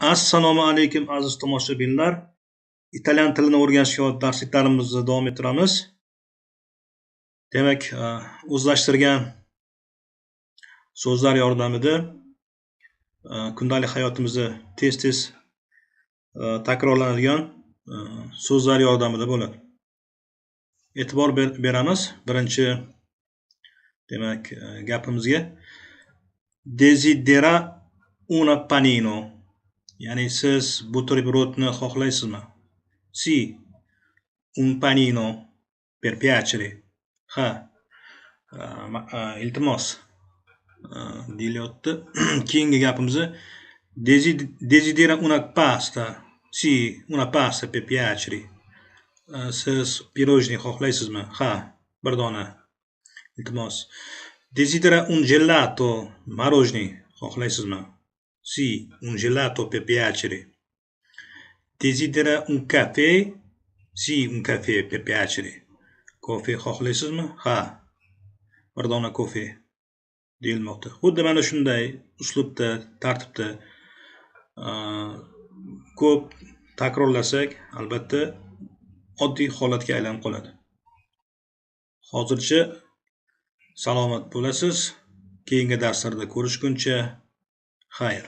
Assalomu alaykum, aziz tomoshabinlar. İtalyan tilini o'rganishga oid darsliklarimizni davom ettiramiz. Demak, o'zlashtirgan so'zlar yordamida kundalik hayotimizda tez-tez takrorlanadigan so'zlar yordamida bo'ladi. E'tibor beramiz birinchi, demak, gapimizga. Desidera una panino. Ya'ni siz buterbrodni xohlaysizmi? Sì, un panino per piacere. Ha, iltimos deyilyapti. Keyingi gapimizni desidera una pasta. Sì, una pasta per piacere. Siz pirojniy xohlaysizmi? Ha, bir dona. Iltimos. Desidera un gelato, мороженое xohlaysizmi? Sì, un gelato per piacere. Desidera un caffè? Sì, un caffè per piacere. Kofe xohlaysizmi? Ha, bir dona kofe deyilmoqda. Xuddi mana shunday uslubda, tartibda ko'p takrorlasak, albatta oddiy holatga aylanib qoladi. Hozircha salomat bo'lasiz. Keyingi darslarda ko'rishguncha xayr.